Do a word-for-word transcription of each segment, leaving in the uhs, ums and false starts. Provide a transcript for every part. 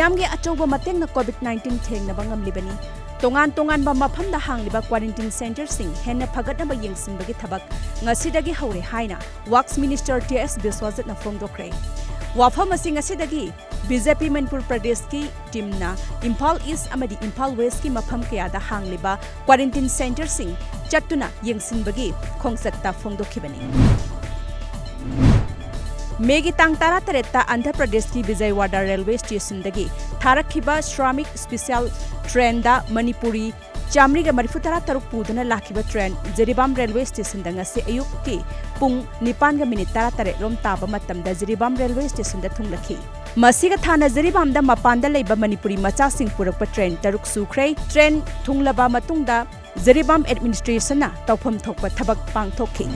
ꯃꯤꯌꯥꯝꯒꯤ ꯑꯆꯧꯕ ꯃꯇꯦꯡꯅ COVID nineteen ꯊꯦꯡꯅꯕ ꯉꯝꯂꯤꯕꯅꯤ꯫ ꯇꯣꯉꯥꯟ ꯇꯣꯉꯥꯟꯕ ꯃꯐꯝꯗ ꯍꯥꯡꯂꯤꯕ quarantine centreꯁꯤꯡ ꯍꯦꯟꯅ ꯐꯒꯠꯅꯕ ꯌꯦꯡꯁꯤꯟꯕꯒꯤ ꯊꯕꯛ ꯉꯁꯤꯗꯒꯤ ꯍꯧꯔꯦ ꯍꯥꯏꯅ Works Minister T S ꯕꯤꯁ꯭ꯋꯖꯤꯠꯅ ꯐꯣꯡꯗꯣꯛꯈ꯭ꯔꯦ꯫ ꯋꯥꯐꯝ ꯑꯁꯤ ꯉꯁꯤꯗꯒꯤ BJP ꯃꯅꯤꯄꯨꯔ ꯄ꯭ꯔꯗꯦꯁꯀꯤ teamꯅ ꯏꯝꯐꯥꯜ East ꯑꯃꯗꯤ ꯏꯝꯐꯥꯜ Westꯀꯤ ꯃꯐꯝ ꯀꯌꯥꯗ ꯍꯥꯡꯂꯤꯕ quarantine centreꯁꯤꯡ ꯆꯠꯇꯨꯅ ꯌꯦꯡꯁꯤꯟꯕꯒꯤ ꯈꯣꯡꯆꯠꯇ ꯐꯣꯡꯗꯣꯛꯈꯤꯕꯅꯤ꯫ ꯃꯦꯒꯤ ꯇꯥꯡ ꯇꯔꯥꯇꯔꯦꯠꯇ ꯑꯟꯙ꯭ꯔ ꯄ꯭ꯔꯗꯦꯁꯀꯤ ꯕꯤꯖꯌꯋꯥꯗꯥ railway stationꯗꯒꯤ ꯊꯥꯔꯛꯈꯤꯕ Shramik special trainꯗ ꯃꯅꯤꯄꯨꯔꯤ ꯆꯥꯃꯔꯤꯒ ꯃꯔꯤꯐꯨ ꯇꯔꯥ ꯇꯔꯨꯛ ꯄꯨꯗꯨꯅ ꯂꯥꯛꯈꯤꯕ train ꯖꯤꯔꯤꯕꯥꯝ railway stationꯗ ꯉꯁꯤ ꯑꯌꯨꯛꯀꯤ ꯄꯨꯡ ꯅꯤꯄꯥꯟꯒ minute ꯇꯔꯥꯇꯔꯦꯠ ꯔꯣꯝ ꯇꯥꯕ ꯃꯇꯝꯗ ꯖꯤꯔꯤꯕꯥꯝ railway stationꯗ ꯊꯨꯡꯂꯛꯈꯤ꯫ ꯃꯁꯤꯒ ꯊꯥꯅ ꯖꯤꯔꯤꯕꯥꯝꯗ ꯃꯄꯥꯟꯗ ꯂꯩꯕ ꯃꯅꯤꯄꯨꯔꯤ ꯃꯆꯥꯁꯤꯡ ꯄꯨꯔꯛꯄ train ꯇꯔꯨꯛ ꯁꯨꯈ꯭ꯔꯦ꯫ Train ꯊꯨꯡꯂꯕ ꯃꯇꯨꯡꯗ ꯖꯤꯔꯤꯕꯥꯝ administrationꯅ ꯇꯧꯐꯝ ꯊꯣꯛꯄ ꯊꯕꯛ ꯄꯥꯡꯊꯣꯛꯈꯤ꯫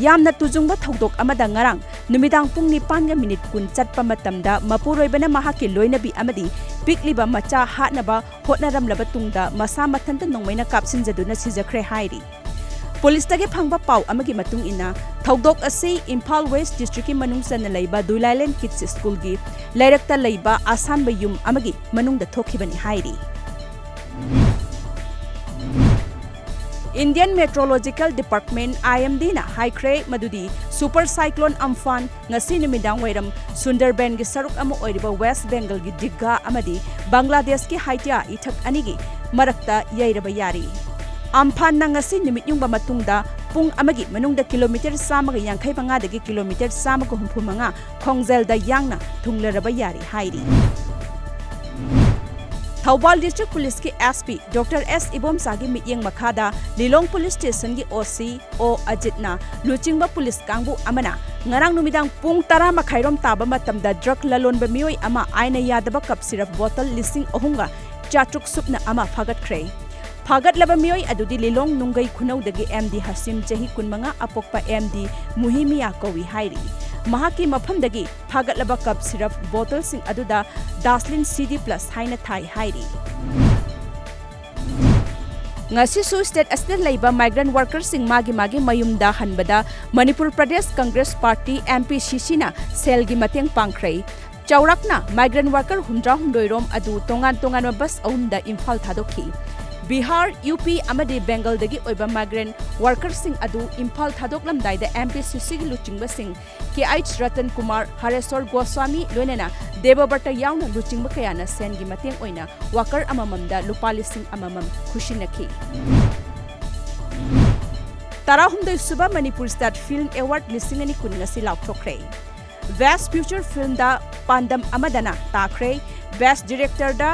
ꯌꯥꯝꯅ ꯇꯨꯖꯨꯡꯕ ꯊꯧꯗꯣꯛ ꯑꯃꯗ ꯉꯔꯥꯡ ꯅꯨꯃꯤꯗꯥꯡ ꯄꯨꯡ ꯅꯤꯄꯥꯟꯒ minute ꯀꯨꯟ ꯆꯠꯄ ꯃꯇꯝꯗ ꯃꯄꯨꯔꯣꯏꯕꯅ ꯃꯍꯥꯛꯀꯤ ꯂꯣꯏꯅꯕꯤ ꯑꯃꯗꯤ ꯄꯤꯛꯂꯤꯕ ꯃꯆꯥ ꯍꯥꯠꯅꯕ ꯍꯣꯠꯅꯔꯝꯂꯕ ꯇꯨꯡꯗ ꯃꯁꯥ ꯃꯊꯟꯇ ꯅꯣꯡꯃꯩꯅ ꯀꯥꯞꯁꯤꯟꯖꯗꯨꯅ ꯁꯤꯖꯈ꯭ꯔꯦ ꯍꯥꯏꯔꯤ꯫ ꯄꯨꯂꯤꯁꯇꯒꯤ ꯐꯪꯕ ꯄꯥꯎ ꯑꯃꯒꯤ ꯃꯇꯨꯡ ꯏꯟꯅ, ꯊꯧꯗꯣꯛ ꯑꯁꯤ ꯏꯝꯐꯥꯜ West districtꯀꯤ ꯃꯅꯨꯡ ꯆꯟꯅ ꯂꯩꯕ ꯗꯨꯏꯂꯥꯏꯂꯦꯟ Kids Schoolꯒꯤ ꯂꯩꯔꯛꯇ ꯂꯩꯕ ꯑꯁꯥꯟꯕ ꯌꯨꯝ ꯑꯃꯒꯤ ꯃꯅꯨꯡꯗ ꯊꯣꯛꯈꯤꯕꯅꯤ ꯍꯥꯏꯔꯤ꯫ Indian Meteorological Department, IMDꯅ ꯍꯥꯏꯈ꯭ꯔꯦ ꯃꯗꯨꯗꯤ super cyclone Amphan ꯉꯁꯤ ꯅꯨꯃꯤꯗꯥꯡ ꯋꯥꯏꯔꯝ ꯁꯨꯟꯗꯔꯕꯟꯒꯤ ꯁꯔꯨꯛ ꯑꯃ ꯑꯣꯏꯔꯤꯕ West Bengalꯒꯤ ꯗꯤꯘꯥ ꯑꯃꯗꯤ ꯕꯪꯒ꯭ꯂꯥꯗꯦꯁꯀꯤ ꯍꯥꯏꯇꯤꯌꯥ ꯏꯊꯠ ꯑꯅꯤꯒꯤ ꯃꯔꯛꯇ ꯌꯩꯔꯕ ꯌꯥꯔꯤ꯫ ꯑꯝꯐꯥꯟꯅ ꯉꯁꯤ ꯅꯨꯃꯤꯠ ꯌꯨꯡꯕ ꯃꯇꯨꯡꯗ ꯄꯨꯡ ꯑꯃꯒꯤ ꯃꯅꯨꯡꯗ kilometre ꯆꯥꯝꯃꯒ ꯌꯥꯡꯈꯩ ꯃꯉꯥꯗꯒꯤ kilometre ꯆꯥꯝꯃꯒ ꯍꯨꯝꯐꯨ ꯃꯉꯥ ꯈꯣꯡꯖꯦꯜꯗ ꯌꯥꯡꯅ ꯊꯨꯡꯂꯔꯕ ꯌꯥꯔꯤ ꯍꯥꯏꯔꯤ꯫ Thoubal District Policeꯀꯤ SP Doctor S ꯏꯕꯣꯝꯆꯥꯒꯤ ꯃꯤꯠꯌꯦꯡ ꯃꯈꯥꯗ ꯂꯤꯂꯣꯡ Police Stationꯒꯤ OC ꯑꯣ ꯑꯖꯤꯠꯅ ꯂꯨꯆꯤꯡꯕ ꯄꯨꯂꯤꯁ ꯀꯥꯡꯕꯨ ꯑꯃꯅ ꯉꯔꯥꯡ ꯅꯨꯃꯤꯗꯥꯡ ꯄꯨꯡ ꯇꯔꯥ ꯃꯈꯥꯏꯔꯣꯝ ꯇꯥꯕ ꯃꯇꯝꯗ drug ꯂꯂꯣꯟꯕ ꯃꯤꯑꯣꯏ ꯑꯃ ꯑꯥꯏꯟꯅ ꯌꯥꯗꯕ ꯀꯞ ꯁꯤꯔꯞ ꯕꯣꯇꯜ ꯂꯤꯁꯤꯡ ꯑꯍꯨꯝꯒ ꯆꯥꯇ꯭ꯔꯨꯛ ꯁꯨꯞꯅ ꯑꯃ ꯐꯥꯒꯠꯈ꯭ꯔꯦ꯫ ꯐꯥꯒꯠꯂꯕ ꯃꯤꯑꯣꯏ ꯑꯗꯨꯗꯤ ꯂꯤꯂꯣꯡ ꯅꯨꯡꯒꯩ ꯈꯨꯅꯧꯗꯒꯤ M D ꯍꯁꯤꯝ, ꯆꯍꯤ ꯀꯨꯟꯃꯉꯥ, ꯑꯄꯣꯛꯄ M D ꯃꯨꯍꯤꯃꯤꯌꯥ ꯀꯧꯏ ꯍꯥꯏꯔꯤ꯫ ꯃꯍꯥꯛꯀꯤ ꯃꯐꯝꯗꯒꯤ ꯐꯥꯒꯠꯂꯕ ꯀꯞ ꯁꯤꯔꯞ ꯕꯣꯇꯜꯁꯤꯡ ꯑꯗꯨꯗ Daslin C D plus ꯍꯥꯏꯅ ꯊꯥꯏ ꯍꯥꯏꯔꯤ꯫ ꯉꯁꯤꯁꯨ state ꯑꯁꯤꯗ ꯂꯩꯕ migrant workerꯁꯤꯡ ꯃꯥꯒꯤ ꯃꯥꯒꯤ ꯃꯌꯨꯝꯗ ꯍꯟꯕꯗ ꯃꯅꯤꯄꯨꯔ ꯄ꯭ꯔꯗꯦꯁ ꯀꯪꯒ꯭ꯔꯦꯁ ꯄꯥꯔꯇꯤ, MPCCꯅ ꯁꯦꯜꯒꯤ ꯃꯇꯦꯡ ꯄꯥꯡꯈ꯭ꯔꯦ꯫ ꯆꯥꯎꯔꯥꯛꯅ migrant worker ꯍꯨꯝꯗ꯭ꯔꯥ ꯍꯨꯝꯗꯣꯏ ꯔꯣꯝ ꯑꯗꯨ ꯇꯣꯉꯥꯟ ꯇꯣꯉꯥꯟꯕ ꯕꯁ ꯑꯍꯨꯝꯗ ꯏꯝꯐꯥꯜ ꯊꯥꯗꯣꯛꯈꯤ꯫ ꯕꯤꯍꯥꯔ, ꯌꯨ ꯄꯤ ꯑꯃꯗꯤ ꯕꯦꯡꯒꯜꯗꯒꯤ ꯑꯣꯏꯕ migrant workerꯁꯤꯡ ꯑꯗꯨ ꯏꯝꯐꯥꯜ ꯊꯥꯗꯣꯛꯂꯝꯗꯥꯏꯗ ꯑꯦꯝ ꯄꯤ ꯁꯤ ꯁꯤꯒꯤ ꯂꯨꯆꯤꯡꯕꯁꯤꯡ ꯀꯦ ꯑꯩꯆ ꯔꯇꯟ ꯀꯨꯃꯥꯔ, ꯍꯔꯦꯁ꯭ꯋꯔ ꯒꯣꯁ꯭ꯋꯥꯃꯤ ꯂꯣꯏꯅꯅ ꯗꯦꯕꯕ꯭ꯔꯇ ꯌꯥꯎꯅ ꯂꯨꯆꯤꯡꯕ ꯀꯌꯥꯅ ꯁꯦꯟꯒꯤ ꯃꯇꯦꯡ ꯑꯣꯏꯅ worker ꯑꯃꯃꯝꯗ ꯂꯨꯄꯥ ꯂꯤꯁꯤꯡ ꯑꯃꯃꯝ ꯈꯨꯠꯁꯤꯟꯅꯈꯤ꯫ ꯇꯔꯥꯍꯨꯝꯗꯣꯏ ꯁꯨꯕ ꯃꯅꯤꯄꯨꯔ State Film Award ꯂꯤꯁꯤꯡ ꯑꯅꯤ ꯀꯨꯟ ꯉꯁꯤ ꯂꯥꯎꯊꯣꯛꯈ꯭ꯔꯦ꯫ Best Feature Filmꯗ ꯄꯥꯟꯗꯝ ꯑꯃꯗꯅ ꯇꯥꯈ꯭ꯔꯦ꯫ Best Directorꯗ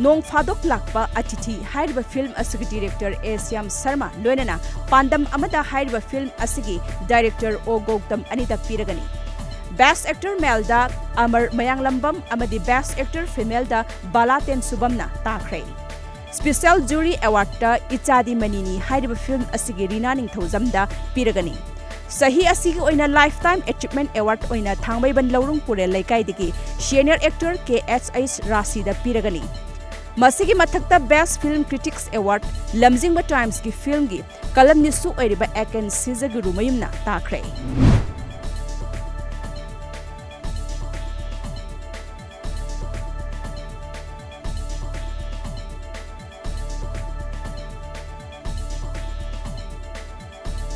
ꯅꯣꯡ ꯐꯥꯗꯣꯛ ꯂꯥꯛꯄ ꯑꯇꯤꯊꯤ ꯍꯥꯏꯔꯤꯕ film ꯑꯁꯤꯒꯤ director ꯑꯦ ꯁ꯭ꯌꯥꯝ ꯁꯔꯃ ꯂꯣꯏꯅꯅ ꯄꯥꯟꯗꯝ ꯑꯃꯗ ꯍꯥꯏꯔꯤꯕ film ꯑꯁꯤꯒꯤ director ꯑꯣ ꯒꯧꯇꯝ ꯑꯅꯤꯗ ꯄꯤꯔꯒꯅꯤ꯫ Best Actor Maleꯗ ꯑꯃꯔ ꯃꯌꯥꯡꯂꯝꯕꯝ ꯑꯃꯗꯤ Best Actor Femaleꯗ ꯕꯥꯂꯥ ꯇꯦꯟꯁꯨꯕꯝꯅ ꯇꯥꯈ꯭ꯔꯦ꯫ Special Jury Awardꯇ ꯏꯆꯥꯗꯤ ꯃꯅꯤꯅꯤ ꯍꯥꯏꯔꯤꯕ film ꯑꯁꯤꯒꯤ ꯔꯤꯅꯥ ꯅꯤꯡꯊꯧꯖꯝꯗ ꯄꯤꯔꯒꯅꯤ꯫ ꯆꯍꯤ ꯑꯁꯤꯒꯤ ꯑꯣꯏꯅ Lifetime Achievement Award ꯑꯣꯏꯅ ꯊꯥꯡꯃꯩꯕꯟ ꯂꯧꯔꯨꯡ ꯄꯨꯔꯦꯜ ꯂꯩꯀꯥꯏꯗꯒꯤ senior actor ꯀꯦ ꯑꯦꯁ ꯑꯩꯆ ꯔꯥꯁꯤꯗ ꯄꯤꯔꯒꯅꯤ꯫ ꯃꯁꯤꯒꯤ ꯃꯊꯛꯇ Best Film Critics Award, ꯂꯝꯖꯤꯡꯕ Timesꯀꯤ filmꯒꯤ columnistꯁꯨ ꯑꯣꯏꯔꯤꯕ ꯑꯦꯀꯦꯟ ꯁꯤꯖꯒꯨꯔꯨꯃꯌꯨꯝꯅ ꯇꯥꯈ꯭ꯔꯦ꯫